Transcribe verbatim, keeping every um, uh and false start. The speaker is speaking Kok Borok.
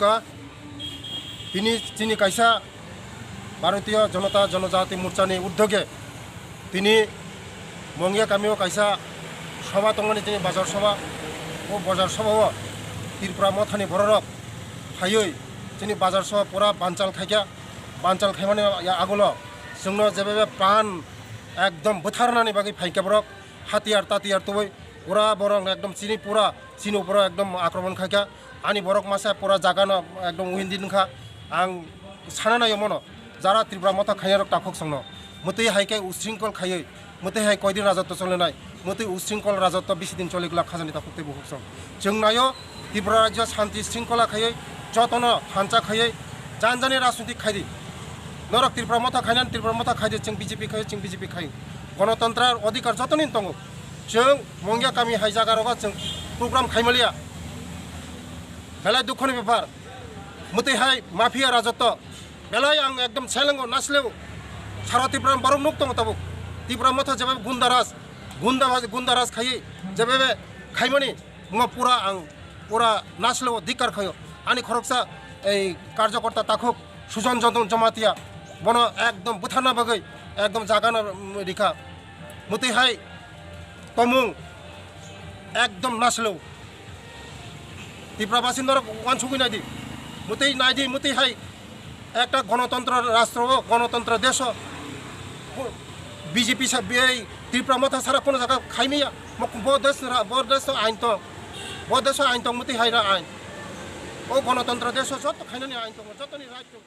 Ka-, tini chini kaisa Bharatiya Janata Janajati Morchani uddoge tini Mongia kamio kaisa sobha tongmani, chini bazar sobha. O bazar sobha o Tripura mothani bororok phaiwi chini bazar sobha pura banchal khaikha. Banchal khaimani ya agulo chwngno jebebe pan ekdom bwtharnani bagwi phaikha borok, hatiyar tatiyar tubui pura borok ekdom chini pura chini uporo ekdom akromon khaikha. Ani borok masa pura jagano ekdom windin wngkha. Ang sana naio mono, jara Tripura motha khainarok takhuk songno mwtwi hai khe usringkol khaiwi, mwtwi hai koidin rajotto cholenai, mwtwi usringkol rajotto bisi din choli glak khajani takhuk tei bukhuk song. Chwng naio Tripura rajyo shanti sringkola khaiwi, jotono thansa khaiwi, janjani rajnitik khaidi. Norok Tripura motha khainani, Tripura motha khaidi, chwng B J P khaio, chwng B J P khaio. Gonotantra odhikar jotoni tongo. Chwng Mongia kami hai jaga rogo chwng program khaimaliya. Belai dukhoni bepar. Mwtwi hai mafia rajotto. Belai ang ekdom selengo nasleo. Sara Tripura borok nuk tongo tabuk. Tripura motha jeba gunda raj, gunda raj, gunda raj khaiwi jeba khaimani. Mo pura ang pura nasleo dhikar khaio. Ani khoroksa ei karjokorta takhuk Sujan Jamatia bono ekdom bwtharna bagwi ekdom jagano rikha. Mwtwi hai tomung ekdom nasleo. Tripura basi norok wansugwi naidi. Mwtwi naidi, mwtwi hai ekta gonotontro rastro o, gonotontro desh o B J P sa-, ei Tripura motha sara kono jaga khaimiya. Mok-, bo desh ra-, bo desh o ain tong. Bo desh o ain tong, mwtwi hai ra ain. O gonotontro desh o joto khainani ain tong, jotoni right tong.